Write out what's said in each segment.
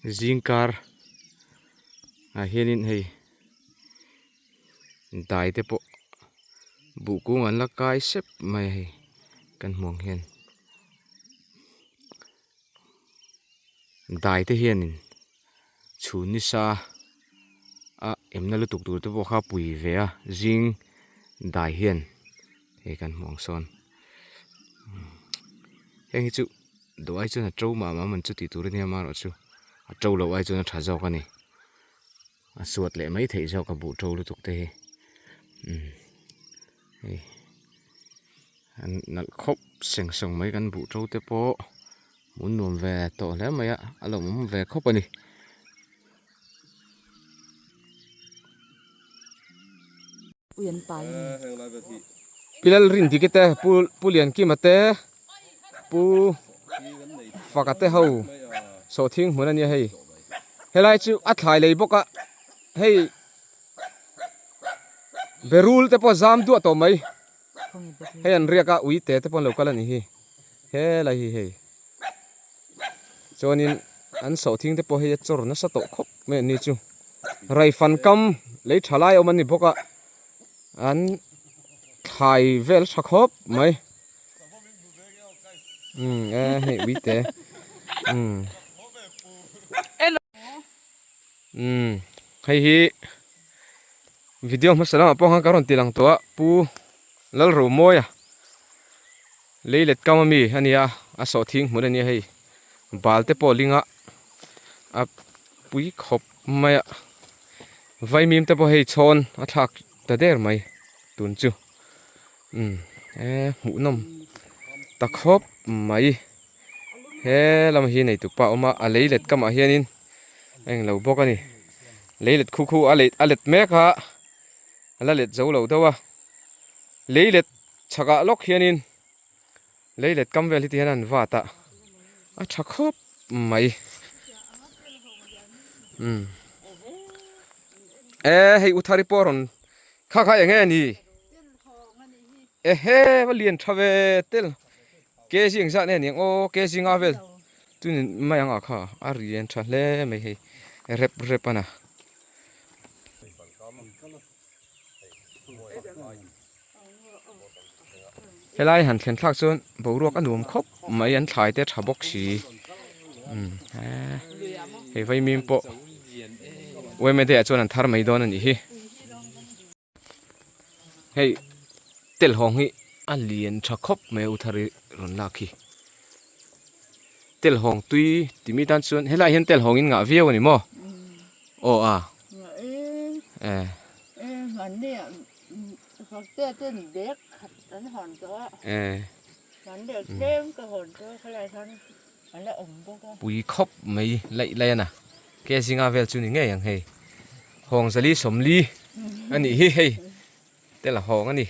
Zingkar ah hianin hei dai te pawh buh kung an la kai sep mai a hei kan hmuh ang hian dai te hianin chhun nisa a emna lutuk tur te pawh kha pui ve a zing dai hian hei kan hmuh ang sawn heng hi chu. Duh ai chuan a to mah mah man chu tih tur a nia amaherawhchu a to loh ai chuan a tha zawk a ni. A suat leh mai theih zawk a buh to lutuk te hi umm hei an nalh khawp seng sawng mai kan buh to te pawh hmun nuam ve tawh hle mai a a lawmawm ve khawp a ni. Pilal Rindiki te Pu Pu Liankima te Pu Faka te ho sawhthing hmun a nia hei helai chu a thlai lei bawk a hei berul te pawh a zam duah tawh mai hei an riak a uite te pawh an lo kal a nih hi helai hi hei. Chuanin an sawhthing te pawh hei a chawr nasa tawh khawp mai an ni chu. Raifan kam lei tha lai a awm an ni bawk a, an thlai vel tha khawp mai. Umm e hei uite umm umm hei hi video hmasa lamah pawh khan ka rawn ti lang tawh a Pu Lalromawia. Lei let kam ami a nia a sawhthing hmun a nia hei bal te pawh a ling a a pui khawp mai a vaimim te pawh hei chhawn a thlak ta der mai tun chu umm e hmuhnawm ta khawp mai he lam hi nei tupa a awm a a lei let kamah hianin a englo bawk a ni lei let khu khu a lei a let mek a a la let zo lo deuh a lei let. Chhakah lawk hianin lei let kam vel hi ti hian an vat a, a tha khawp mai. Umm e hei u thari pawh a rawn kha kha eng nge ni? Ehe va lian tha ve tel kg engzah nge ni ang aw kg nga vel chunin mai ang ah kha a rian tha hle mai hei rep rep a na. Helai han thlen thlak chuan boruak a nuam khawp mai an thlai te a tha bawk si umm hei vaimim pawh yma day ah chuan an thar mai dawn a nih hi hei telhawng hi a lian tha khawp mai a u thar i rawn lak hi telhawng tui timi tan chuan helaiah hian telhawng in ngah viau a ni maw aw a e. Pui khawp mai laih laih a na ke zinga vel chu ni ngei ang hei hawng zali sawmli a nih hi hei tel a hawng a ni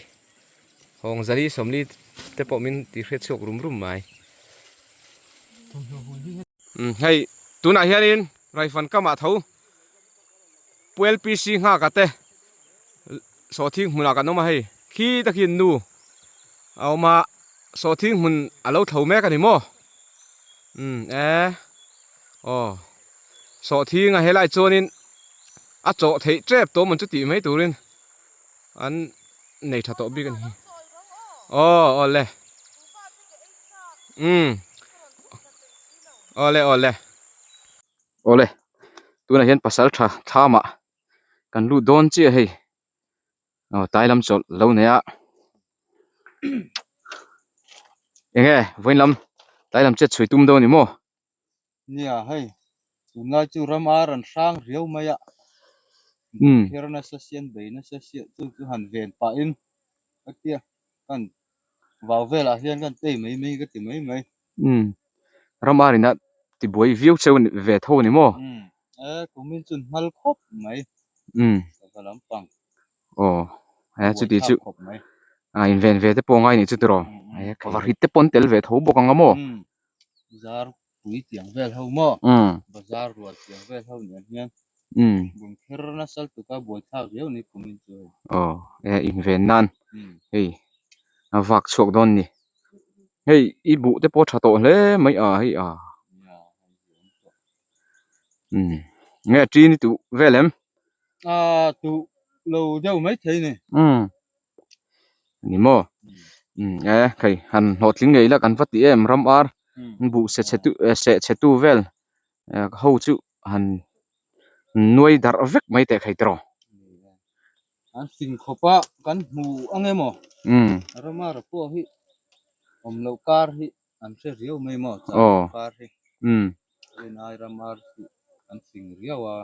hawng zali sawmli te pawh min ti hriat chhuak rum rum mai hei tunah hianin raifan kamah tho. Pu LPC nghak te sawhthing hmunah kan awm a hei khi takin nu a awm a sawhthing hmun a lo tho mek a ni maw umm e aw sawhthing a helai chuanin a chawh theih tep tawh mawn chu tih mai turin an nei tha tawh bik a ni hi aw awle umm awle awle. Awle tunah hian pasal tha thlamah kan lut dawn chiah hei aw tlai lam chawlh lo nei a eng nge vawiin lam tlai lam chet chhui tum dawn ni maw? Nia hei tunlai chu ram ar an hrang riau mai a kher nasa sian bei nasa siah chu chu han ven pahin ka tia kan vau velah hian kan tei mai mai ka ti mai mai. Ram ar ina tibuai viau cheu ve tho a ni maw? Umm e kumin chu hmal khawp mai. Umm. Sava lampang. Aw e chuti chu a inven ve te pawh a ngai nih chu tiraw? E va hrit te pawh an tel ve tho bawk ang a maw? Umm bazar pui tiang vel ho maw? Umm. Bazar rual tiang vel ho nen hian. Umm. Bum kher nasal tuka buai thlak viau ni kumin chu hei. Aw e inven nan hei a vak chhuak dawn ni. Hei i buh te pawh a tha tawh hle mai a hei a. Umm nge ṭin i tuh vel em? Aaa tuh lo deuh mai thei ni. Umm ni maw? Umm e hei han hlawhtling ngei la kan va ti em ram ar buh se chhe tu seh chhe tu vel ho chu han nuai darh vek mai teh khai tiraw. An fing khawp a kan hmu ang emaw ram ar pawh hi awm loh kar hi an hre riau mai maw chau loh kar hi. Rinai ram ar hi an fing riau a.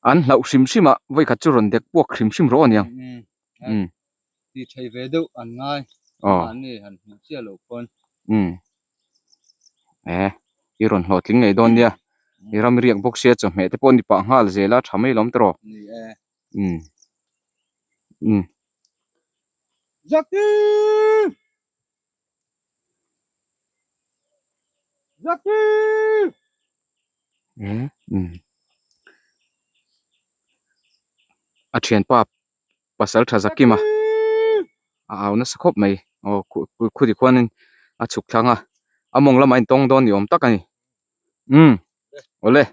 An hlauh hrim hrim a, vawikhat chu rawn dek puak hrim hrim rawh aniang. Umm. Ti thei ve deuh an ngai. Mahni han hmuh chiah loh pawn. Umm. E, i rawn hlawhtling ngei dawn nia. I ram riak bawk sia chawhmeh te pawh ni pah nghal zel a, tha mai lawm tawh. Ni e. Umm. Umm. Zaki! Zaki! A thianpa pasal tha Zakima a au nasa khawp mai aw khudi khuanin a chhuk thlang a a mawng lamah a intawng dawn ni awm tak a ni umm awle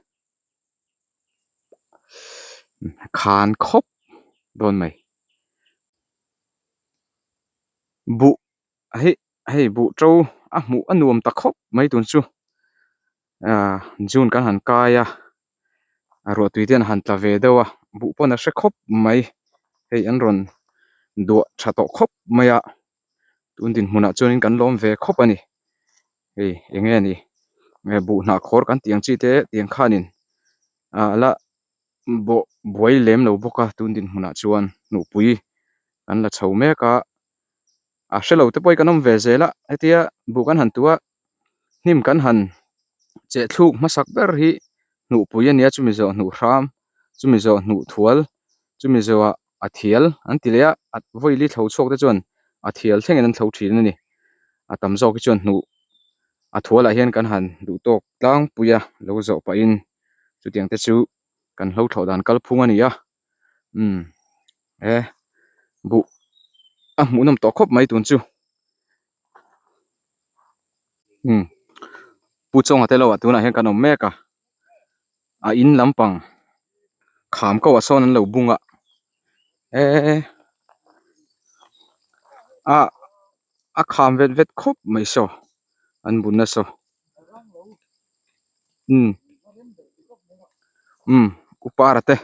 khan khawp dawn mai buh hei hei buh to a hmuh a nuam ta khawp mai tun chu ah june kan han kai a ruah tui te an han tla ve deuh a buh pawn a hre khawp mai hei an rawn duah tha tawh khawp mai a tun dinhmunah chuanin kan lawm ve khawp a ni hei eng nge ni buh hnah khawr kan tih ang chi te tiang khanin ah la bawh buai lem lo bawk a tun dinhmunah chuan hnuhpui kan la chho mek a a hrelo te pawh hi kan awm ve zel a hetia buh kan han tuh a hnim kan han cheh thluk hmasak ber hi hnuhpui a nia chumi zawh hnuh hram chumi zawh hnuh thual chumi zawhah a thial an ti leh a a vawili thlo chhuak te chuan a thial thlengin an thlo thin a ni a tam zawk hi chuan hnuh a thualah hian kan han duh tawk tlangpui a lo zawh pahin chutiang te chu kan hlo thlawh dan kalphung a ni a umm e buh a hmuhnawm tawh khawp mai tun chu umm pu chawnga te lo ah tunah hian kan awm mek a a in lampang kham ko ah sawn an lo bung a eee ah a kham vet vet khawp mai saw an bunna saw umm umm upara te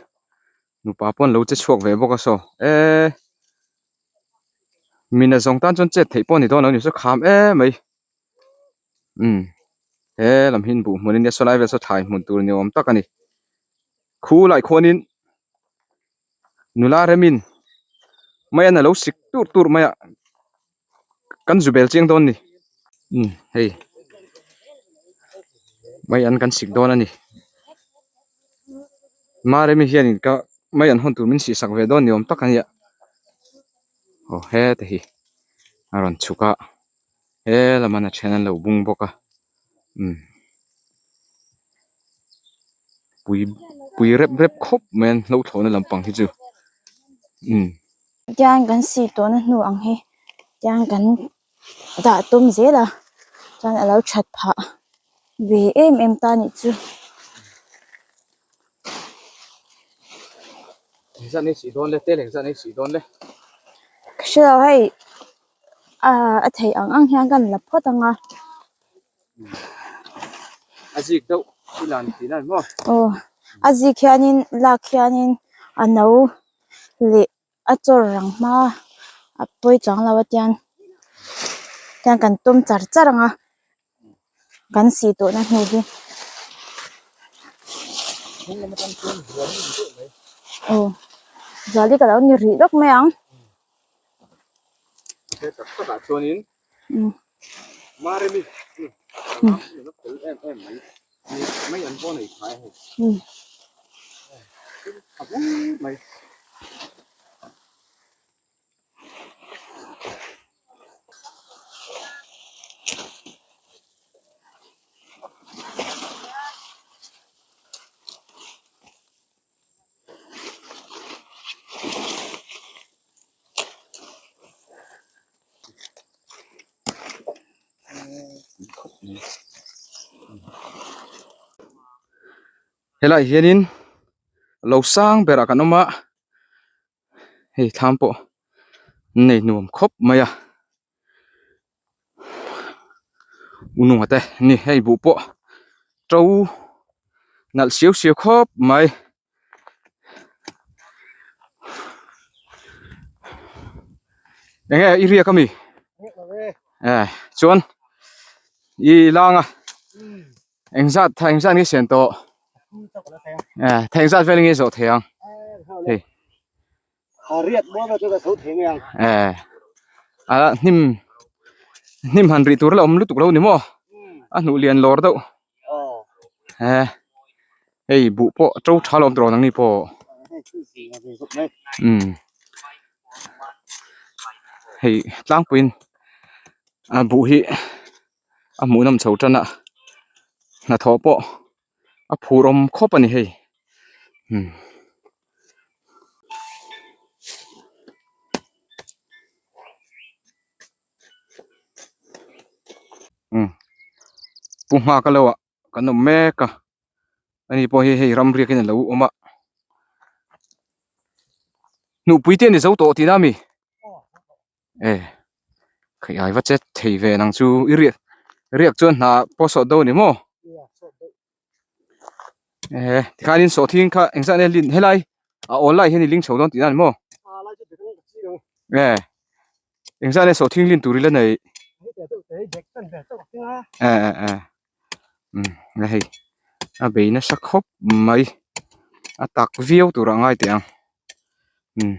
nupa pawh an lo che chhuak ve bawk a saw eee mina zawng tan chuan chet theih pawh a ni dawn lo a ni saw kham em mai umm he lam hi buh hmun a nia saw lai vel saw thlai hmun tur ni awm tak a ni khulai khuanin nula remin mai an alo sik tur tur mai a kan zu bel chiang dawn ni umm hei mai an kan sik dawn a ni Maremi hianin ka mai an hawn tur min sih sak ve dawn ni awm tak a nia aw heta hi a rawn chhuk a he lamah a then an lo bung bawk a umm pui pui rep rep khawp mai a hlo thlawhna lampang hi chu umm. Tiang kan sih tawhna hnu ang hi tiang kan dah tum zel a chuan a lo that phah ve em em ta nih chu. Ka hre lo hei ah a theih ang ang hian kan la phawt ang a. Aw a zik hianin lak hianin a no leh a chawr rang hma a pawi chuang lo a tiang tiang kan tum char char ang a kan sih tawhna hnu hi aw zual hi ka lo ni rih lawk mai ang. Helaiah hianin lo sang berah kan awm a hei thlam pawh an nei nuam khawp mai a u nunga te ni hei buh pawh to nalh siau siau khawp mai. Enge i riak ami? Eh chuan i lang a engzat tha engzat nge sian tawh eh tha engzat vel nge zawh thei ang hei eh a hnim hnim han rih tur la awm lutuk lo ni maw a hnuh lian lawr deuh eh hei buh pawh to tha lawm tawh nangni pawh umm hei tlangpuiin a buh hi a hmuhnawm chho tan a hnathawh pawh a phur awm khawp a ni hei umm. Umm pu nghak a lo ah kan awm mek a ani pawh hi hei ram riakin a lo awm a hnuhpui te a ni zo tawh tihna ami e khaih ai va che thei ve nang chu i riak riak chuan hna pawh sawt dawn a ni maw e tikhanin sawhthing kha engzah nge lin helai a awl lai hian i ling chho dawn tihna a ni maw e. Engzah nge sawhthing lin tur ila nei? Eh eh eh umm a hei a bei nasa khawp mai a tak viau tur ah ngai teh ang umm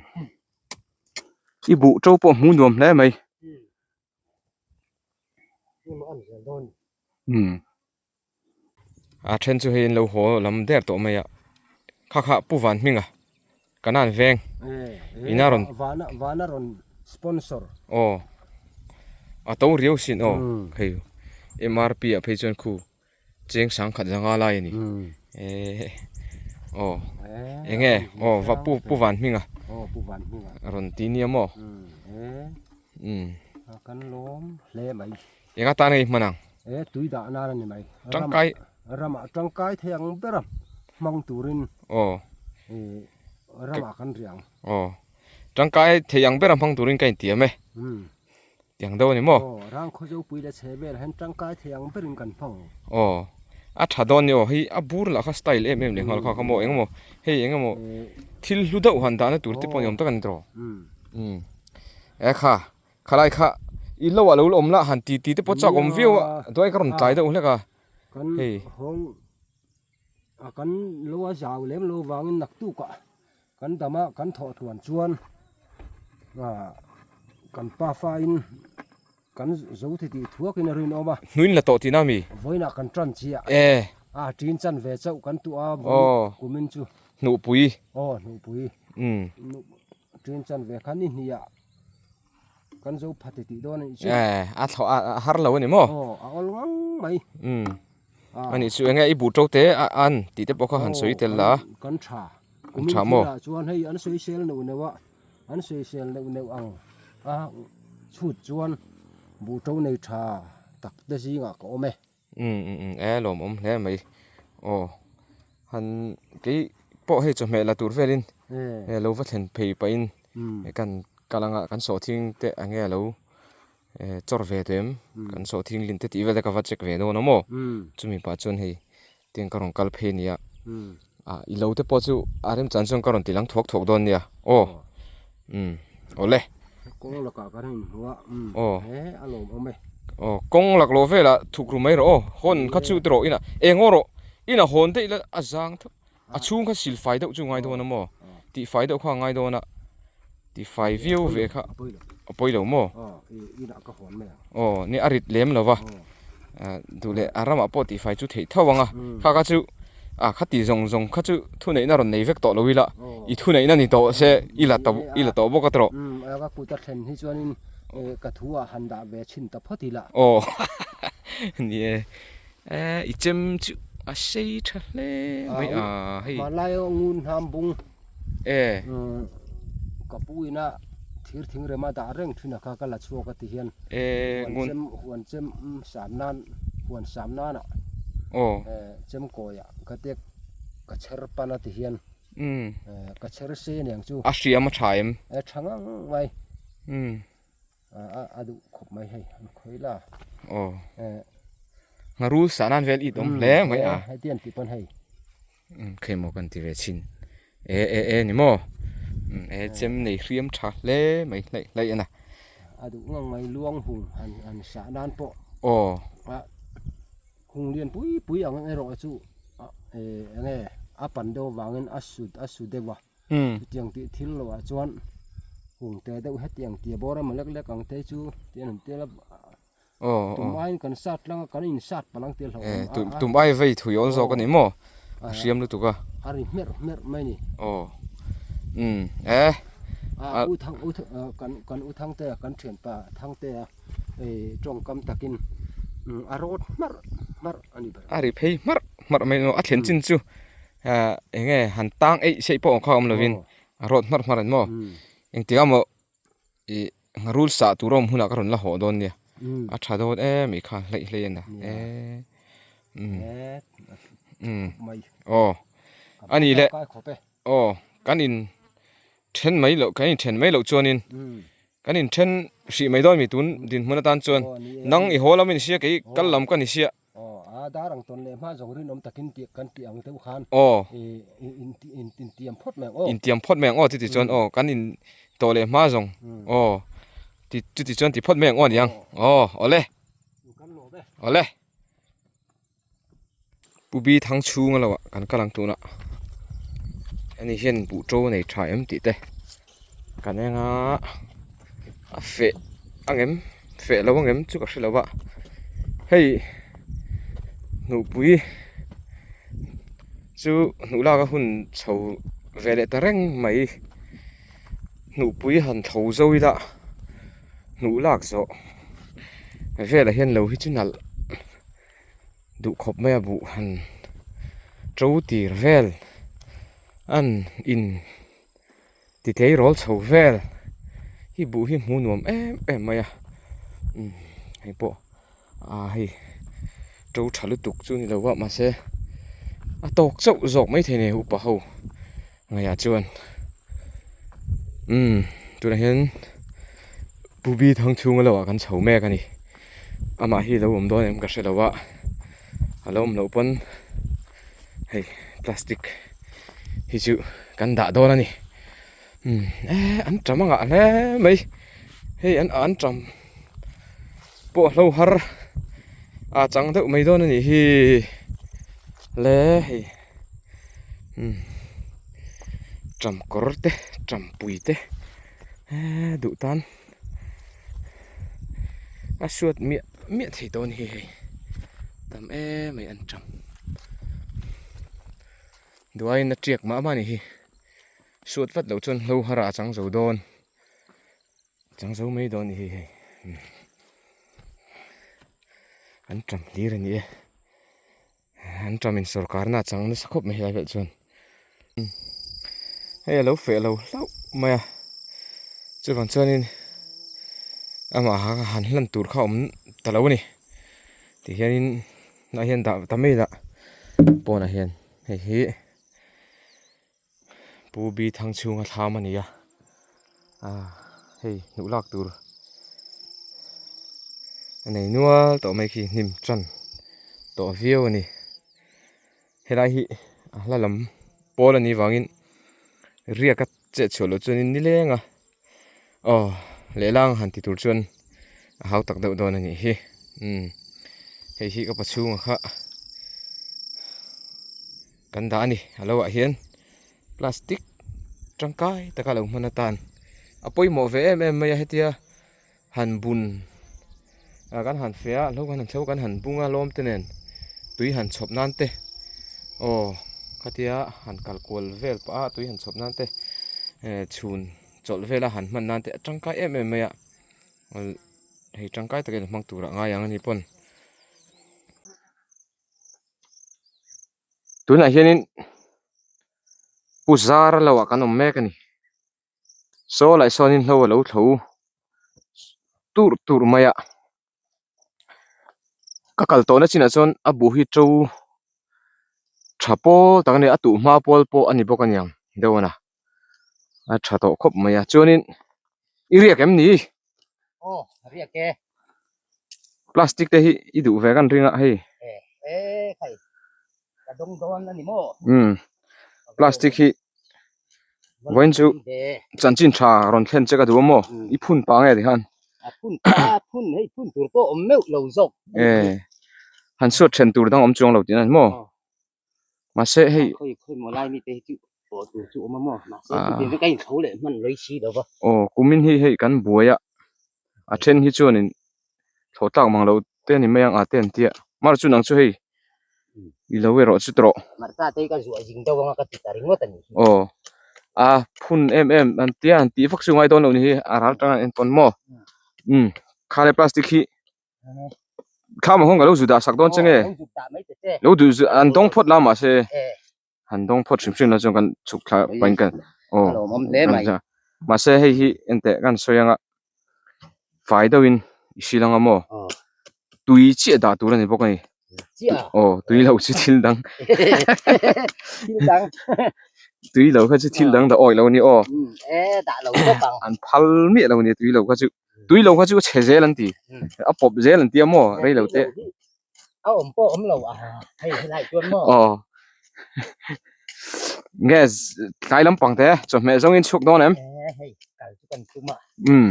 i buh to pawh hmuh nuam hle mai umm. A then chu hei an lo haw lam der tawh mai a, kha kha Pu Van Hminga Kanan veng ina rawn Vana Vana rawn sponsor aw a to riau sin aw hei MRP ah phei chuan khu cheng sang khat zanga lai a ni eh aw eng nge aw va Pu Pu Van Hminga aw Pu Van Hminga rawn ti nia maw umm kan lawm hle mai. Eng atan nge i hman ang? E, tui dah nan a ni mai. Tangkai. Ramah tangkai thei ang ber a, hmang turin. Aw. E, ramah kan riah ang. Aw. Tangkai thei ang ber a hmang turin ka intiam e. Umm. Tiang deuh a ni maw? Aw, rang khawzopui leh chhe vel hian tangkai thei ang berin kan hmang. Aw. A tha dawn ni aw, hei a bur lah kha style em em leh nghal kha kha maw eng emaw hei eng emaw thil hlu deuh han dahna tur te pawh ni awm tak a ni tawh. Umm. E kha. Khalai kha i lo ah lo la awm la han ti ti te pawh chak awm viau a duai ka rawn tlai deuh hlek a Kan hei. hawng a kan lo a zau lem lo vangin naktuk ah kan dam a kan thawh tluan chuan ah kan pafa in kan zo ti tih thuak in a rinawm a. Hnuin la tawh tihna mi? Vawiinah kan tan chiah. E. A tin chan ve chauh kan tuah a vawiin kumin chu. Hnuhpui. Aw hnuhpui. Umm. Tin chan ve kha ni hnih ah. Kan zo pha ti tih dawn a nih chu. Eh, a thlawh a a har lo a ni maw? Aw, a awl ngang mai. Umm. A nih chu enge i buh to te a an tih te pawh kha han sawi tel la. Kan tha. Kumin thilah chuan hei an sawisel neuh neuh a, an sawisel neuh neuh ang a chhut chuan buh to nei tha tak te zingah ka awm e. Umm umm umm e lawmawm hle mai aw han kei pawh hei chawhmeh la tur velin eh lo va thlen phei pahin kan kal anga kan sawhthing te eng nge alo eh chawr ve tawh em kan sawhthing lin te tih vel te ka va check ve dawn a maw chumi pah chuan hei tiang ka rawn kal phei a nia ah i lo te pawh chu a remchan chuan ka rawn ti lang thuak thuak dawn nia aw umm awle. Kawng lakah kan inhmu a umm he a lawmawm e. Aw kawng lak loh velah thuk ru mai rawh aw hawn kha chu te rawh inah eng aw rawh inah hawn daih ila a zang theuh a chhung kha sil fai deuh chu ngai dawn a maw tih fai deuh kha a ngai dawn a tih fai viau ve kha a pawi lo maw aw ni a rit lem lo va duh leh a ramah pawh tih fai chu theih tho ang a kha kha chu ah khati zawng zawng kha chu thuneihna rawn nei vek tawh lo ila i thuneihna ni tawh se i la tawh i la tawh bawk a tawh. Ka kut a thlen hi chuanin ka thu ah han dah ve chhin ta phawt ila. Aw ni e i chem chu a sei tha hle mai a hei. Hmanlai a ngun hnam bung ka pu ina thir thing rema dah reng thin a kha ka la chhuak a ti hian huan chem huan chem sam nan huan sam nan ah chem kawi ah ka tek. Ka chher pan a ti hian ka chher se aniang chu. A hriam a tha em? E tha ngang mai. A duh khawp mai hei an khawi la. Aw. Ngharul sah nan vel it awm hle mai a. Heti an tih pawn hei. Khei maw kan ti ve chhin. E e e ni maw? E chem nei hriam tha hle mai hlaih hlaih a na. A duh ngang mai luang hung han sah nan pawh. Aw. Hung lian pui pui ang erawh chu eng nge a pan deuh avangin a su a su deuh a chutiang tih thil loh ah chuan hung te deuh hetiang tia bawr emaw lek lek ang te chu tian an tel a tum aiin kan sat tlang a kan in sat palh ang tih a hlauhawm a tum ai vei thui awl zawk a ni maw a hriam lutuk a a ri hmerh hmerh mai a ni aw umm e a u thang u kan kan u thangte a kan thianpa thangte a. Hei tawngkam takin a rawt hmarh hmarh a ni ber. A ri phei hmarh hmarh mai a thlen chin chu eng nge han tang eih seih pawh kha awm lovin a rawt hmarh hmarh a ni maw? Engtik ah maw ih ngharul sah tur a awm hunah ka rawn la haw dawn nia a tha dawn em mai kha hleih hleih a na e umm aw a nih leh aw kan in then mai loh kan in then mai loh chuanin. Kan inthen hrih mai dawn mi tun dinhmun atan chuan nang i haw lam in sia kei kal lam ka ni sia. Aw a dar ang tawn leh hma zawng rinawm takin tih kan tih ang deuh khan aw intiam phawt mai ang aw. Intiam phawt mai ang aw chuti chuan aw kan in tawh leh hma zawng aw chuti chuan ti phawt mai ang aw niang aw awle awle. Pu Bi thang chhung a lo ah kan kal ang tunah ani hian buh to nei tha em tih te kan eng a a feh ang em feh lo ang em chu ka hre lo a hei hnuhpui chu hnuh lak a hun chho ve leh ta reng mai hnuhpui han tho zo ila hnuh lak zawh velah hian lo hi chu nalh. Duh khawp mai a buh han to tir vel an in ti tleirawl chho vel hi buh hi hmuh nuam em em mai a umm hei pawh ah hei to tha lutuk chu ni lo a mahse a tawk chauh zawk maithei a ni upa ho. Ngaiah chuan umm tunah hian Pu Bi thang chhunga lo ah kan chho mek a ni amah hi lo awm dawn em ka hre lo a a lo awm loh pawn hei plastic hi chu kan dah dawn a ni umm eh an tam a ngah hle mai hei an an tam pawh hlo har a chang deuh mai dawn a nih hi le hei. Umm ṭam kawr te ṭam pui te eee duh tan a hruat miah miah thei dawn hi hei tam em mai an ṭam duaiin a ṭiak mah mah a ni hi hruat vat loh chuan hlo har ah a chang zo dawn chang zo mai dawn a ni hi hei an ṭam hlir a ni e. An ṭamin sawrkarna a chang nasa khawp mai helai velah chuan hei a lo feh lo hlauh mai a chuvang chuanin amah han hlan tur kha a awm ta lo a ni tihianin tunah hian dah ta mai ila pawnah hian hei hi. Pu Bi thang chhunga thlam a ni a ah hei hnuh lak tur a nei nual tawh mai khi hnim tan tawh viau a ni helai hi a hla lam pawl a nih vangin riak a chet chhuah loh chuanin nileng a aw lehlang han ti tur chuan a hau tak deuh dawn a nih hi umm hei hi ka pa chhunga kha. Kan dah a ni a lo ah hian plastic tangkai taka lo hman atan a pawimawh ve em em mai a hetia han bun ah kan han feh a hlo kan han chho kan han bung a lawm te nen tui han chhawp nan te aw khatia han kal kual vel pah a tui han chhawp nan te eh chhun chawlh vel a han hman nan te a tangkai em em mai a hei tangkai takin a hmang turah ngai ang a ni pawn. Tunah hianin pu zara lo ah kan awm mek a ni saw lah sawnin hlo a lo thlo turh turh mai a ka kal tawhna chinah chuan a buh hi to. Tha pawl tak a ni a tuh hma pawl pawh a ni bawk a niang deuh a na a tha tawh khawp mai a chuanin i riak em ni? Aw riak e. Plastic te hi i duh ve kan ring a hei. E hei ka dawng dawn a ni maw? Umm plastic hi vawiin chu chanchin tha rawn thlen che ka duh a maw i phun pah nge tikhan. A phun a phun hei phun tur pawh awm meuh lo zawk. E han suat then tur dang awm chuang lo tih a ni maw? Mahse hei khawi khawi maw lai mi te hi chu pawh tur chu awm a maw mahse chutiang chu ka inthlo leh hman lawih si lo va. Aw kumin hi hei kan buai a a then hi chuanin thlawh tlak mang lo te a ni mai ang a te an tia mar chu nang chu hei i lo erawh chu tawh. Martha te hi ka zuah zing deuh anga ka ti ta ringawt a ni hi. Aw a phun em em an tia an tih vak chu ngai dawn lo ni hi a ral tang an enkawl maw umm khale plastic hi Thlam ang hawng ka lo zu dah sak dawn che nge? Lo duh zu an dawng phawt la mahse han dawng phawt hrim hrim la chuan kan chhuk thla pahin kan aw mahse hei hi enteh kan sawi anga fai deuhin i hrilh anga maw tui chiah dah tur a ni bawk a ni aw tui lo chu thil dang tui lo kha chu thil dang dah awih lo a ni aw an phal miah lo a ni tui lo kha chu. Tui lo kha chu a chhe zel an ti. A pawp zel an ti a maw rei lo te. A awm pawh awm lo a hei helai chuan maw. Aw. Nge tlai lampang te chawhmeh zawngin chhuak dawn em? Hei kal chu kan tum a. Umm.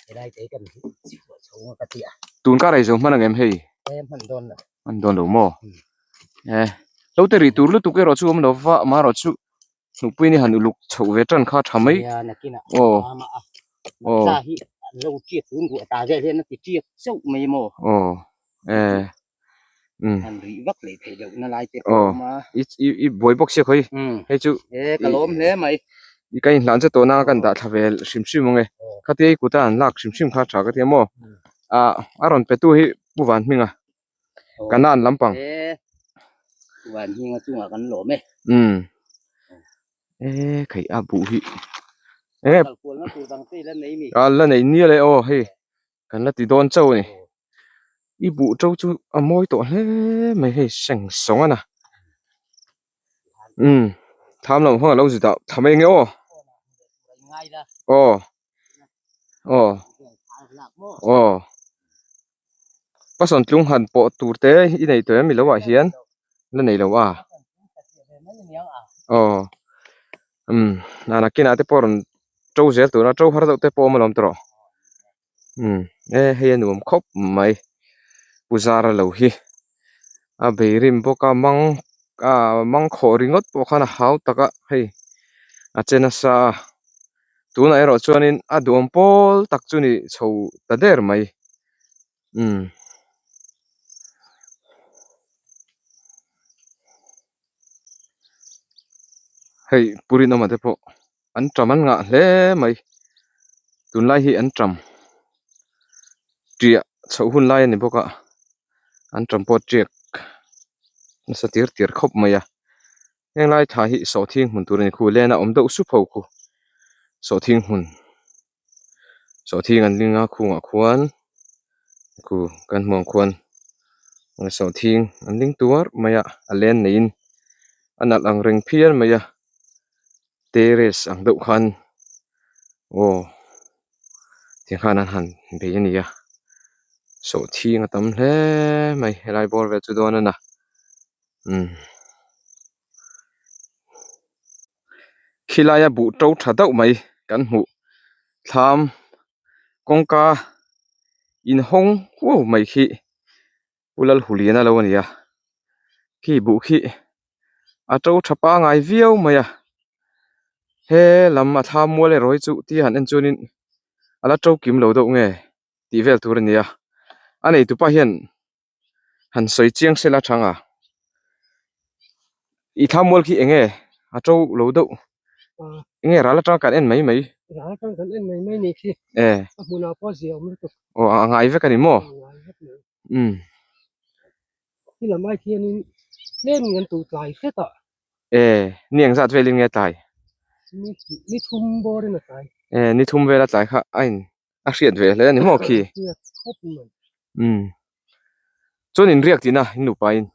Helai te kan chhuah chho nga ka ti a. Tun kar ei zo hman ang em hei? E hman dawn lo. Hman dawn lo maw? E lo te rih tur lutuk erawh chu awm lo va amaherawhchu Nupui ni han uluk chhoh ve tan kha tha mai. Aw. Aw. Aw. E. Um. Aw. I i i buai bawk sia khawi. Hei chu. I ka inhlan che tawh na kan dah thla ve hrim hrim ang e. Khatia i kuta an lak hrim hrim kha tha ka ti a maw. Ah a rawn pe tu hi Pu Vanhminga. Kanan lampang. E Vanhminga chungah kan lawm e. Umm. E khaih a buh hi. E. Kalkualna tur dang te i la nei mi. A la nei nia le aw hei kan la ti dawn chauh a ni. I buh to chu a mawi tawh hle mai hei seng sawng a na. Umm tham lam hmang a lo zu dah tha mai nge aw. Aw. Aw. Aw. Pasawn tlung han pawh tur te i nei tawh em i lo ah hian la nei lo a aw umm a nakinah te pawh rawn to zel tur a to har deuh te pawh a awm alawm tawh umm e hei a nuam khawp mai pu zara lo hi a bei rim bawk a mang ah mang khawh ringawt pawh khan a hau tak a hei a che nasa a. Tunah erawh chuanin a duhawm pawl tak chu ni chho ta der mai umm. Hei Pu Rinawma te pawh an ṭam an ngah hle mai tunlai hi an ṭam ṭiah chhoh hun lai a ni bawk a an ṭam pawh a ṭiak nasa tir tir khawp mai a. Heng lai thla hi sawhthing hmun tur a ni khu lena awm deuh sup ho khu sawhthing hmun sawhthing an ling a khungah khuan khu kan hmuh ang khuan sawhthing an ling tuar mai a a len neiin a nalh ang reng phian mai a terrace ang deuh khan aw ti khan an han bei a ni a sawhthing a tam hle mai helai bawr vel chu dawn a na. Umm khilaia buh to tha deuh mai kan hmuh thlam kawngka inhawng huau mai khi Pu Lalhuliana lo a ni a khi buh khi a to tha pangai viau mai a he lam a thlam mual erawh hi chu tia han en chuanin a la to kim lo deuh nge tih vel tur a ni a a neitupa hian. Han sawi chiang sela thang a i thla mual khi eng nge a to lo deuh eng nge ral atang kan en mai mai ral atang kan en mai mai ni khi e a hmunah pawh zia awm lutuk aw a ngai vek a ni maw ngai vek mai umm khi lam ai khianin tlem in kan tuh tlai hret a e ni eng zat velin nge tlai ni thum bawr in a tlai e ni thum vela tlai kha a in a hriat ve hle a ni maw khi umm chuan in riak tihna in nupa in.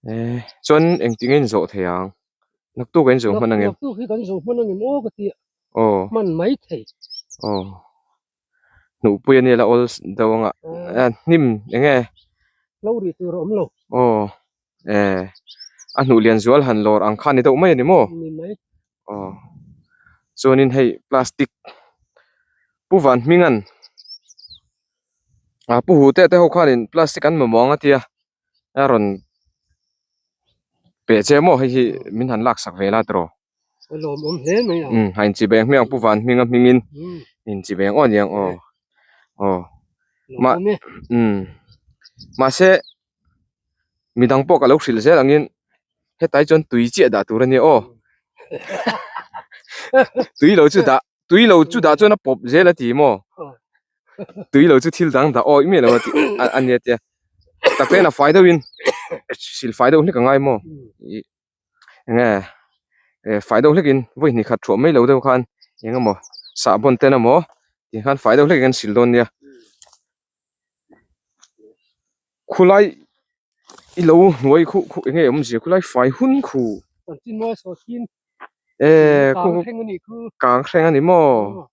Eh chuan engtin nge in zawh thei ang? Naktuk ah in zawh hman angem? Naktuk hi kan zawh hman angem aw ka ti a. Aw. Hman mai thei. Aw. Hnuhpui a nia la awl deuh anga. Hnim eng nge? Hlo rih tur a awm lo. Aw. Eh a hnuh lian zual han lawr ang kha a ni deuh mai a ni maw? Ni mai. Aw. Chuanin hei plastic Pu Van Hminga'n ah Pu Hu te te ho khanin plastic an mamawh ang a tia a rawn peh che maw hei hi min han laksak ve la tiraw. A lawmawm hle mai a. Umm a inchi beng hmiang Pu Van Hminga hmingin inchi beng aw aniang aw aw mah umm mahse midang pawh ka lo hrilh zel angin hetlai chuan tui chiah dah tur a nia aw tui lo chu dah tui lo chu dah chuan a pawp zel a ti maw tui lo chu thil dang dah awih miah lo a ti a nia tia tak te a fai deuhin sil fai deuh hlek a ngai maw ih enge fai deuh hlekin vawi hnih khat thuah mai lo deuh khan eng emaw sahbawn ten emaw tih khan fai deuh hlekin an sil dawn nia khulai i lo hnuai khuh khuh enge awmzia khulai fai hun khu eh khu kang hreng a ni maw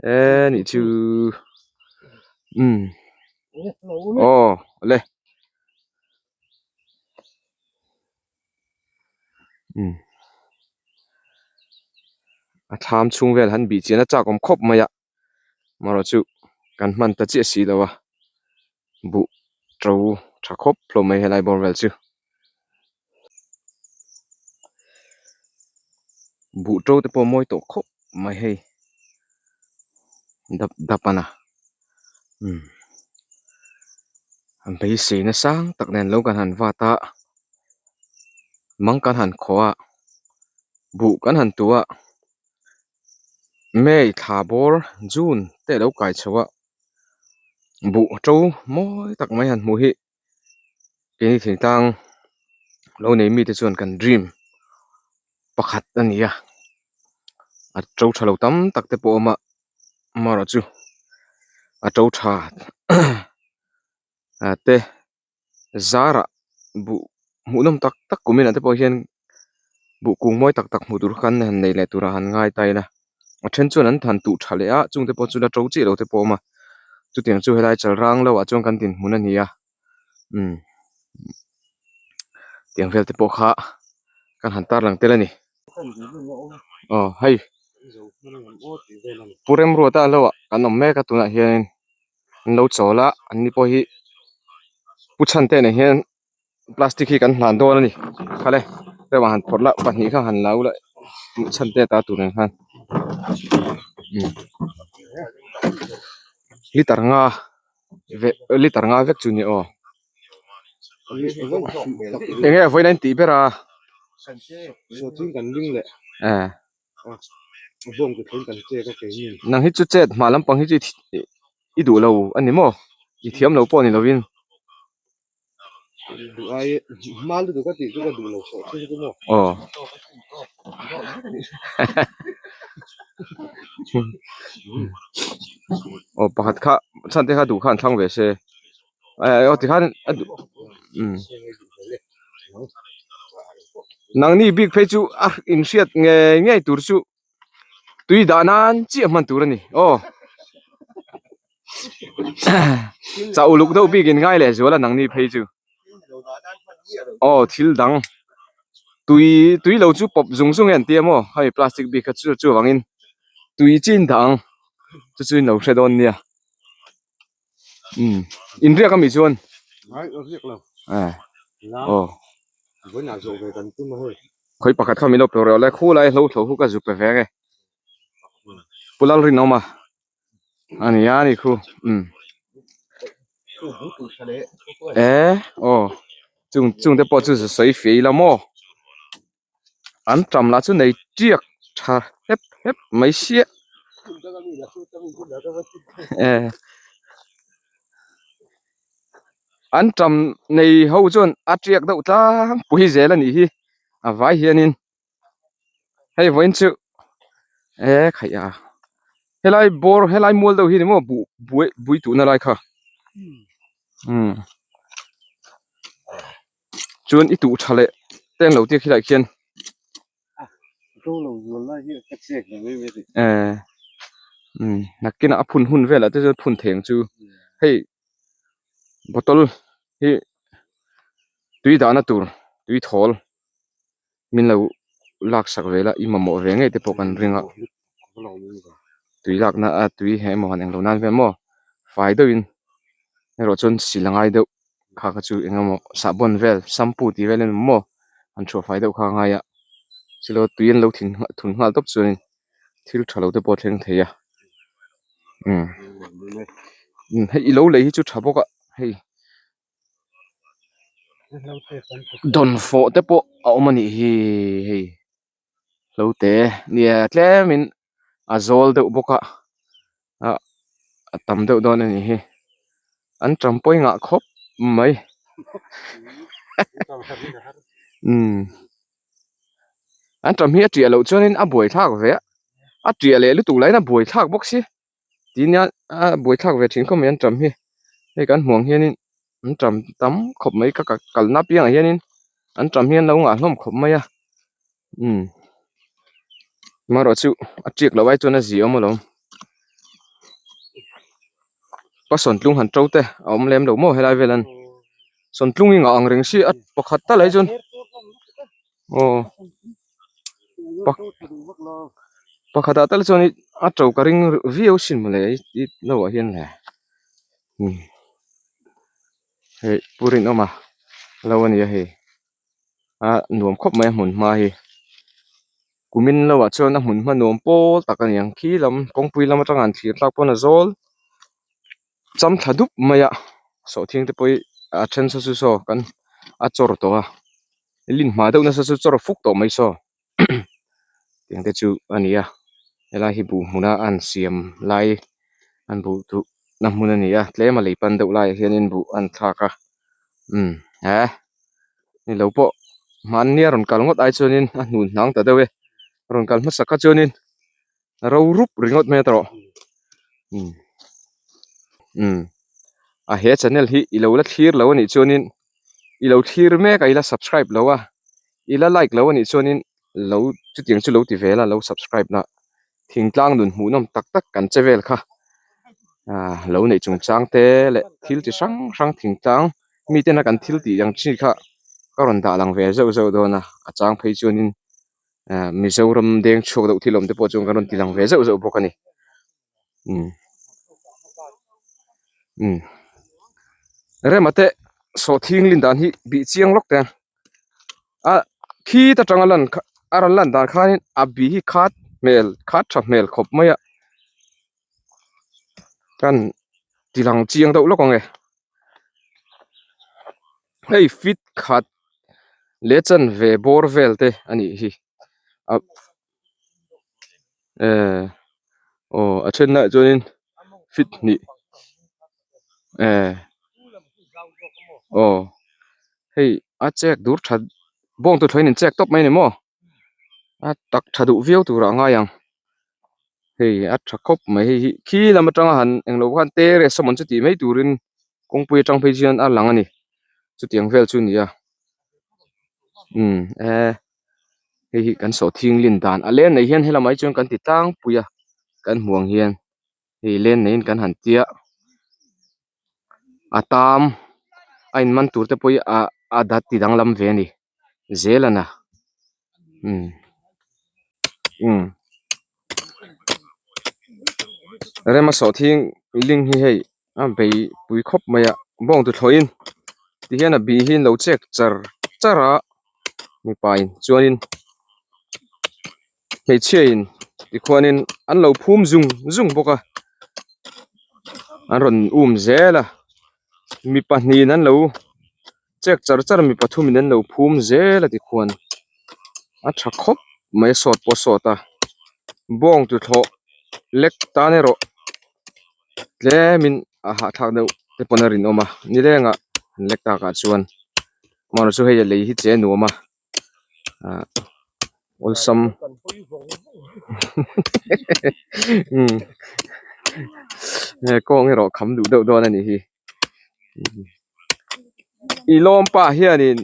eh nih chu umm aw le umm a thlam chhung vel han bih chian a chak awm khawp mai a marawh chu kan hman ta chiah si lo a buh to tha khawp hlawm mai helai bawr vel chu. Buh to te pawh a mawi tawh khawp mai hei dap dap a na umm an beisei na sang tak nen lo kan han vat a mang kan han khawh a buh kan han tuh a May thla bawr June te a lo kai chho a buh to mawi tak mai han hmuh hi keini thingtlang lo nei mite chuan kan dream pakhat a ni a a to tha lo tam tak te pawh a awm a amaherawhchu a to tha te. Zarah buh hmuhnawm tak tak kum inah te pawh hian buh kung mawi tak tak hmuh tur khan han nei leh turah han ngai ta ila a then chuan an han tuh tha leh a chungte pawh chu la to chiah lo te pawh a awm a chutiang chu helai chal rang lo ah chuan kan dinhmun a ni a umm tiang vel te pawh kha kan han tarlang tel a ni aw hei Pu Remruata lo ah kan awm mek a tunah hianin. an lo chawl a an ni pawh hi pu chhan te nen hian plastic hi kan hlan dawn a ni khale reuh ah han phawrh la pahnih kha han la ula chhan te ta tur nen khan umm liter nga vek liter nga vek chu ni aw eng nge vawiin a intih ber a eh. Nang hi chu chet hma lampang hi chu i duh lo a ni maw? I thiam lo pawh ni lovin. Aw. Aw pakhat kha chhan te kha duh kha an thlang ve se. Aw tikhan a duh umm. Nangni bik phei chu a inhriat ngei ngei tur chu tui dah nan chiah hman tur a ni aw chah uluk deuh bik in ngai leh zual a nangni phei chu aw thil dang tui tui lo chu pawp zung zung e an tia maw hemi plastic bik kha chu chuvangin tui chin dah ang chu chu in lo hre dawn nia. Umm inriak ami chuan eh aw khawi pakhat kha min lo pe rawh le khulai hlo thlo khu ka zu pe ve nge Pu Lalrinawma a ni a ni khu umm eh aw chung chung te pawh chu sawi fei la maw. An tam lah chu nei tiak tha hep hep mai sia eh an tam nei ho chuan a tiak deuh tlangpui zel a nih hi a vai hianin hei vawiin chu eh khaih a helai bawr helai mual deuh hi ni maw buh buai bui tuhna lai kha umm. Chuan i tuh tha leh te an lo tia khilaiah khian. Eh umm nakinah a phun hun velah te chuan phun theng chu hei bottle hi tui dahna tur tui thawl min lo lak sak ve la i mamawh ve ngei te pawh kan ring a tui lakna a tui he emaw han englo nan vel maw fai deuhin erawh chuan sil a ngai deuh kha kha chu eng emaw sahbawn vel shampoo tih vel emaw maw han thuah fai deuh kha a ngai a chilo tui an lo thin thun nghal tawp chuanin thil tha lo te pawh a thleng thei a umm hei i lo lei hi chu tha bawk a hei. Dawnfawh te pawh a awm a nih hi hei hlo te nia tlemin a zawl deuh bawk a ah a tam deuh dawn a nih hi an tampawih ngah khawp mai umm an tam hi a tiah loh chuanin a buaithlak ve a a tiah leh lutuk laiin a buaithlak bawk si. Tin a a buaithlak ve thin khawp mai an tam hi hei kan hmuh ang hianin an tam tam khawp mai ka kalna apiangah hianin an tam hi an lo ngah hlawm khawp mai a umm amaherawhchu a tiak loh ai chuan a zi awm alawm pa sawntlung han to te a awm lem lo maw helai velan sawntlung hi ngah ang reng si a pakhat tal ai chuan aw. Pakhatah tal chuan a to ka ring viau sin mawle i lo ah hian le umm hei pu Rinawma lo a ni a hei a nuam khawp mai a hmun hma hi kumin lo ah chuan a hmun hma nuam pawl tak a ni ang khi lam kawngpui lam atanga an thlir tlak pawn a zawl cham thla dup mai a sawhthing te pawh hi a then saw chu saw kan a chawr tawh a lin hma deuh nasa chu chawr fuk tawh mai saw tiang te chu a ni a helai hi buh hmuna an siam lai an buh duh na hmun a ni a tlem a lei pan deuh laiah hianin buh an thlak a umm he ni lo pawh hmanni a rawn kal ngawt ai chuanin a hnun hnang ta deuh e a rawn kal hmasak kha chuanin ro rup ringawt mai a tawh umm umm a he channel hi i lo la thlir lo a nih chuanin i lo thlir mek a i la subscribe lo a i la like lo a nih chuanin lo chutiang chu lo ti vel a lo subscribe la thingtlang nun hmuhnawm tak tak kan che vel kha ah lo neih chungchang te leh thil chi hrang hrang thingtlang miten a kan thil tih ang chi kha ka rawn dah lang ve zeuh zeuh dawn a a chang phei chuanin. Ah Mizoram deng chhuak deuh thil awm te pawh chuan kan rawn ti lang ve zeuh zeuh bawk a ni umm umm rema te sawhthing lin dan hi bih chiang lawk te a khit atanga lan kha a rawn lan dan khanin a bih hi khat hmel khat tha hmel khawp mai a kan ti lang chiang deuh lawk ang e hei fit khat leh chanve bawr vel te a nih hi a eh aw a then laiah chuanin fit hnih eh aw hei a chek dur that bawng tu thlawhin in chek tawp mai a ni maw a tak tha duh viau turah a ngai ang hei a tha khawp mai hei hi khi lam atanga han englo khan terrace amawn chu tih mai turin kawngpui atang phei chuan a lang a ni chutiang vel chu a ni a umm eh hei hi kan sawhthing lin dan a len nei hian helamah hi chuan kan ti tlangpui a kan hmuh ang hian hei len neiin kan han tia a tam a in man tur te pawh hi ah a dat ti danglam ve a ni. zel a na umm umm rema sawhthing ling hi hei a bei pui khawp mai a bawng tuthlawhin tihian a bih hi an lo chek char char a mipa in chuanin hmeichhia in tikhuanin an lo phum zung zung bawk a an rawn um zel a mi pahnihin an lo. Chek char char mi pathumin an lo phum zel a tikhuan a tha khawp mai a sawt pawh a sawt a bawng tuthlawh lek tan erawh tlemin a hahthlak deuh te pawn a rinawm a nilengah an lek takah chuan amaherawhchu hei a lei hi che a nuam a ah awlsam umm kawng erawh kham duh deuh dawn a nih hi. I lawm pa hianin.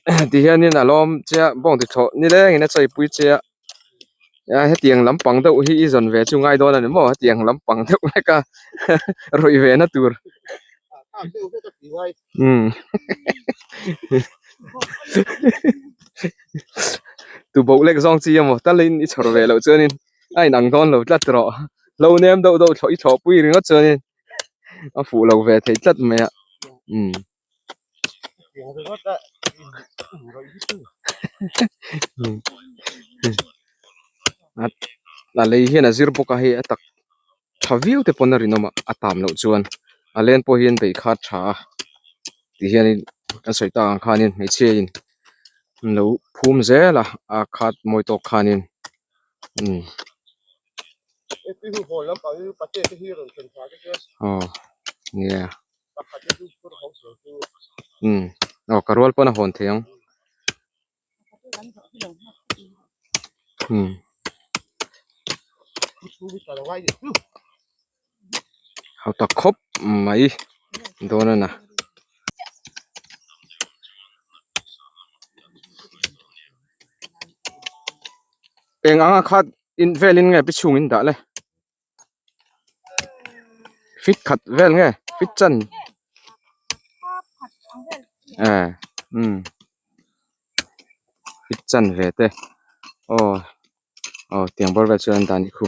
Ti hianin a lawm che a bawng ti thlawh nilengin a chaipui che a a hetiang lampang deuh hi i zawn ve chu ngai dawn a ni maw hetiang lampang deuh hlek a rawih ve na tur umm tuboh lek zawng chi emaw talin i chhawr ve loh chuanin a inang dawn lo tlat rawh lo nem deuh deuh thlawh i thlawhpui ringawt chuanin a fuh lo ve thei tlat mai a umm. A lei hian a zir bawk a hei a tak tha viau te pawn a rinawm a a tam loh chuan a len pawh hian bei kha tha a ti hianin kan sawi tak ang khanin hmeichhia in an lo phum zel a a khat mawi tawk khanin umm aw nia. Umm aw ka rual pawn a hawn thei ang umm hau tak khawp mai dawn a na. Eng anga khat in velin nge pi chhungin dah le. Fit khat vel nge fit chan eh umm fit chan ve te aw aw tiang bawr vel chuan an dan hi khu.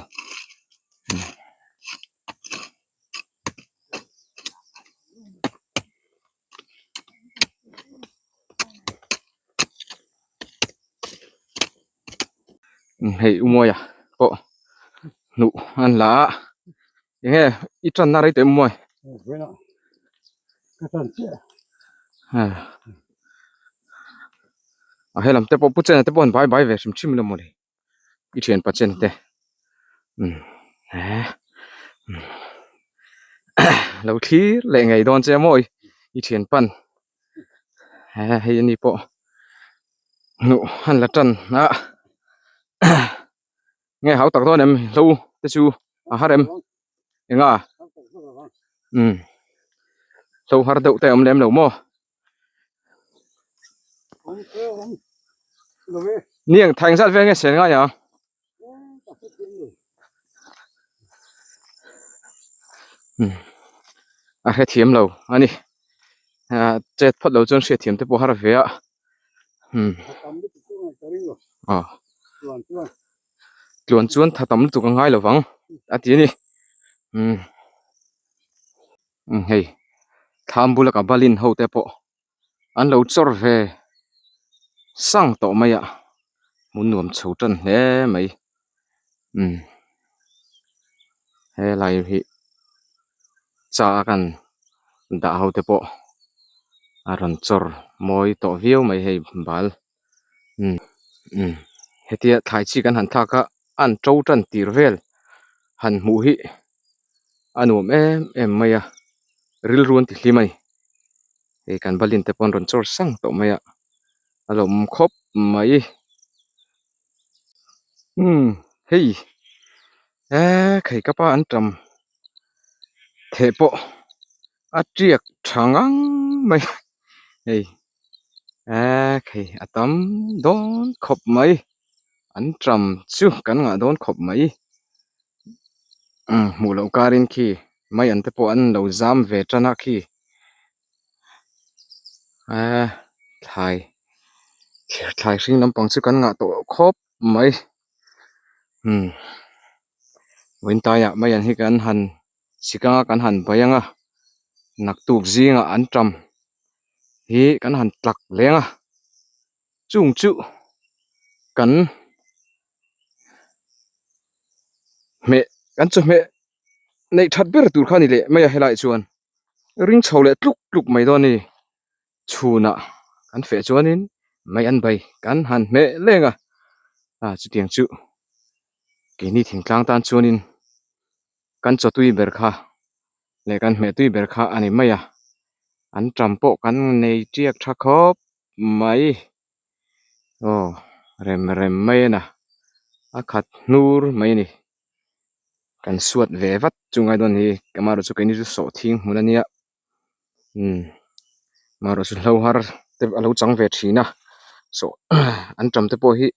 Hei u Mawia pawh hnuh an la a enge i tanna rei tawh em Mawi? A helam te pawh pu Chena te pawh an bai bai ve hrim hrim ila mawle i thianpa Chena te umm lo thlir leh ngei dawn che a mawi i thianpa'n hei ani pawh. Hnuh an la tan a nge hau tak dawn em hlo te chu a har em enga umm hlo har deuh te a awm lem lo maw ni ang thaih zat vel nge sen ngai ang. A hrethiam lo a ni ah chet phawt lo chuan hriatthiam te pawh har ve a umm aw tluan chuan tha tam lutuk a ngai lo vang a ti a ni umm hei thlam bula ka balin ho te pawh. an lo chawr ve sang tawh mai a hmun nuam chho tan hle mai umm helai hi cha kan dah ho te pawh a rawn chawr mawi tawh viau mai hei bal umm umm hetia thlai chi kan han thlak a an to tan tir vel han hmuh hi a nuam em em mai a rilru an ti hlim a ni. Hei kan balin te pawh an rawn chawr sang tawh mai a a lawm khawp mai umm hei eee khai ka pa an tam theh pawh a tiak tha ngang mai hei eee khai a tam dawn khawp mai an tam chu kan ngah dawn khawp mai umm hmuh loh karin khi mai an te pawh an lo zam ve tan a khi eee thlai thlai hring lampang chu kan ngah tawh khawp mai umm vawiin mai an hi kan han sik anga kan han bai ang a naktuk zingah an tam hi kan han tlak leng a chung chu kan hmeh kan chawhmeh neih that ber tur kha a ni leh mai a helaiah chuan ring chho leh tluk tluk mai dawn a ni chhunah kan feh chuanin mai an bai kan han hmeh leng a ah chutiang chu keini thingtlang tan chuanin kan chaw tui ber kha leh kan hmeh tui ber kha a ni mai a an tam pawh kan nei tiak tha khawp mai aw rem rem mai a na a khat hnur mai a ni. Kan suat ve vat chu ngai dawn hi amaherawh chu keini chu sawhthing hmun a nia umm amaherawh chu hlo har te a lo chang ve thin a. Saw antam te pawh hi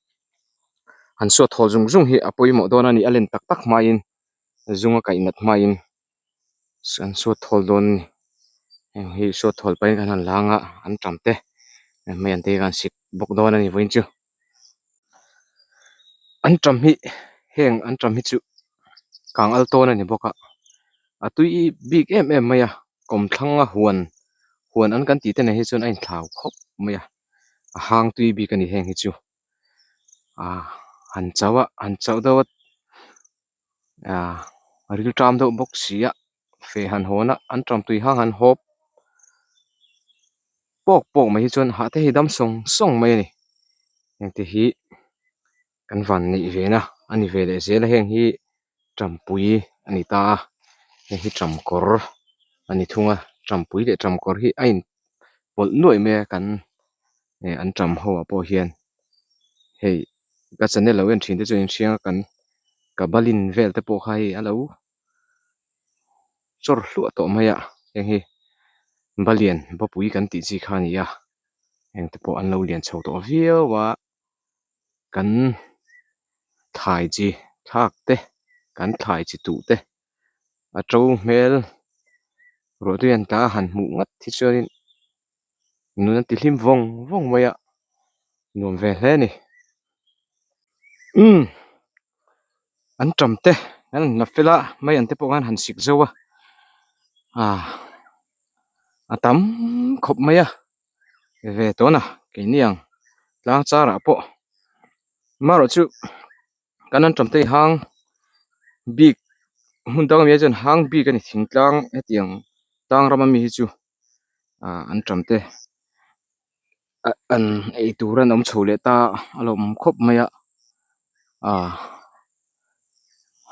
han suat haw zung zung hi a pawimawh dawn a ni a len tak tak hmain zung a kaih nat hmain an suat thawl dawn a ni heng hi suat thawl pahin kan han lang a antam te hmei an te hi kan sik bawk dawn a ni vawiin chu antam hi heng antam hi chu kang al tawn a ni bawk a a tui bik em em mai a kawmthlang a huan huan an kan tih te nen hi chuan a inthlau khawp mai a a hang tui bik a ni heng hi chu ah han chauh a han chauh deuh a ah ril ṭam deuh bawk si a feh han hawn a an ṭam tui hang han hawp pawk pawk mai hi chuan hah te hi dam sawng sawng mai a ni heng te hi kan van neih ve na a ni ve leh zel a heng hi ṭampui a ni ta a heng hi ṭamkawr a ni thung a ṭampui leh ṭamkawr hi a in pawlh nuaih mai a kan eh an ṭam ho ah pawh hian hei ka channel lo en thin te chuan in hriang a kan ka balin vel te pawh kha hei a lo chawr hluah tawh mai a heng hi balian bapui kan tih chi kha a ni a heng te pawh an lo lian chho tawh viau a. Kan thlai chi thlak te kan thlai chi tuh te a to hmel ruah tui an tla a han hmuh ngat hi chuanin nun a ti hlim vawng vawng mai a nuam ve hle a ni umm an tam te an han la fel a mai an te pawh khan han sik zo a ah a tam khawp mai a. ve tawn a keini ang tlang char ah pawh amaherawh chu kan an tawm te hi hang bik hmun dang ami ah chuan hang bik a ni thingtlang hetiang tlang ram ami hi chu ah an tawm te ah an ei tur an awm chho leh ta a lawm khawp mai a ah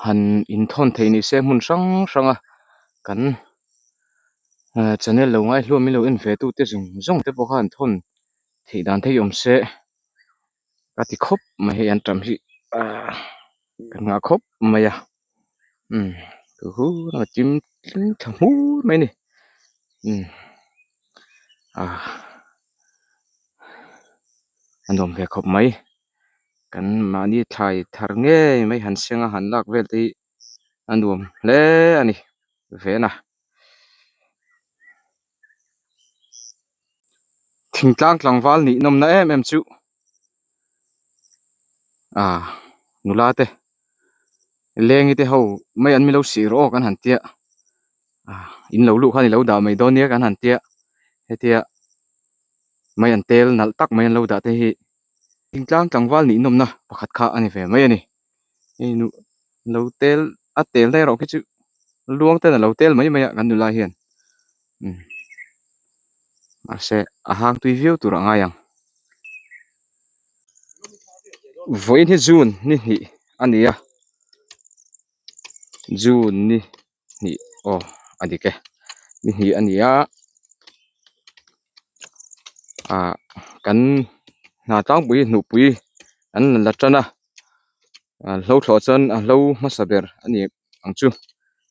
han inthawn theih ni se hmun hrang hrang a kan eh channel lo ngaihluam min lo en ve tu te zawng zawng te pawh khan an thawn theih dan te hi awm se ka ti khawp mai hei an tam hi ah ka nghah khawp mai a umm hu a chim tling tha hmur mai a ni umm ah a nuam ve khawp mai kan mahni thlai thar ngei mai han seng a han lak vel te hi a nuam hle a ni vena. Thingtlang tlangval nih nawmna em em chu ah nula te lengi te ho mai an milo sih rawh aw kan han tia ah in lo luh khan i lo dah mai dawn nia kan han tia hetia mai an tel nalh tak mai an lo dah te hi thingtlang tlangval nih nawmna pakhat kha a ni ve mai a ni. Hei nu lo tel a tel na erawh khi chu luang ten a lo tel mai mai a kan nula hian umm mahse a hang tui viau tur a ngai ang vawiin hi june ni hnih a ni a june ni hnih aw a dik e ni hnih a ni a ah kan hna tlangpui hnuhpui an la tan a ah hlo thlawh chuan a hlo hmasa ber a ni ang chu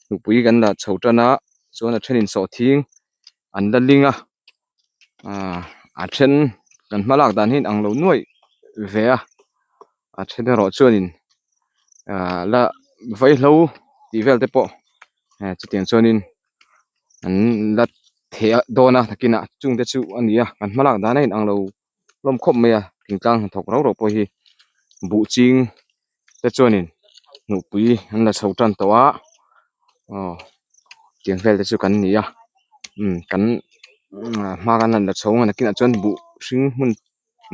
hnuhpui kan la chho tan a chuan a thenin sawhthing an la ling a ah a then kan hma lak dan hi a inang lo nuaih ve a a then erawh chuanin ah la vaihlo tih vel te pawh eh chutiang chuanin an la theh dawn a nakinah chung te chu a ni a kan hma lak dan a inang lo hlawm khawp mai a thingtlang hnathawk rau rau pawh hi buh ching te chuanin hnuhpui an la chho tan tawh a aw tiang vel te chu kan ni a umm kan hma kan han la chho ang a nakinah chuan buh hring hmun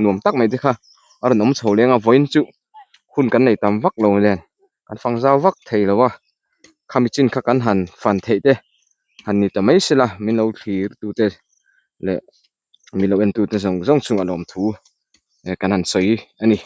nuam tak mai te kha a rawn awm chho leng a vawiin chu hun kan nei tam vak lo nen kan fang zau vak thei lo a khami chin kha kan han fan theih te han ni ta mai sela min lo thlir tu te leh min lo en tu te zawng zawng chungah lawmthu kan han sawi a ni.